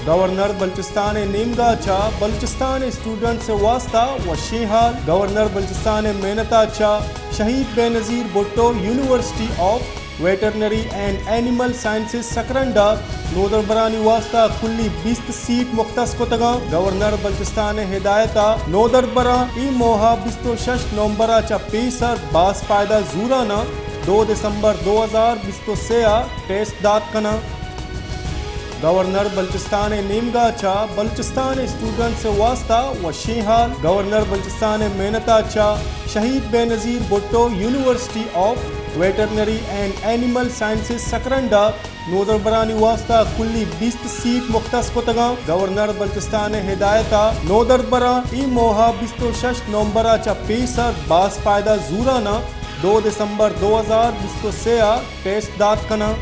گورنر بلوچستان ءِ نیمگا چہ بلوچستان ءِ اسٹوڈنٹس ءِ واستہ وشیں حال۔ گورنر بلوچستان ءِ محنتا چہ Shaheed Benazir Bhutto university of veterinary and animal sciences Sakrand ءَ نودربرانی واستہ کلی بیست سیٹ مختص کتگاں۔ گورنر بلوچستان ءِ ہدایت ءَ نودربراں اے ماہ ءِ بیست ءُ شش نومبر ءَ چہ پیسر باز پائدہ زوراناں دو دسمبر دو ہزار بیست ءُ سے ءَ ٹیسٹ دات کناں۔ گورنر بلوچستان ءِ نیمگا چہ بلوچستان ءِ اسٹوڈنٹس ءِ واستہ وشیں حال۔ گورنر بلوچستان ءِ محنتا چہ Shaheed Benazir Bhutto university of veterinary and animal sciences Sakrand ءَ نودربرانی واستہ کلی بیست سیٹ مختص کتگاں۔ گورنر بلوچستان ءِ ہدایت ءَ نودربراں اے ماہ ءِ بیست ءُ شش نومبر ءَ چہ پیسر باز پائدہ زوراناں دو دسمبر دو ہزار بیست ءُ سے ءَ ٹیسٹ دات کناں۔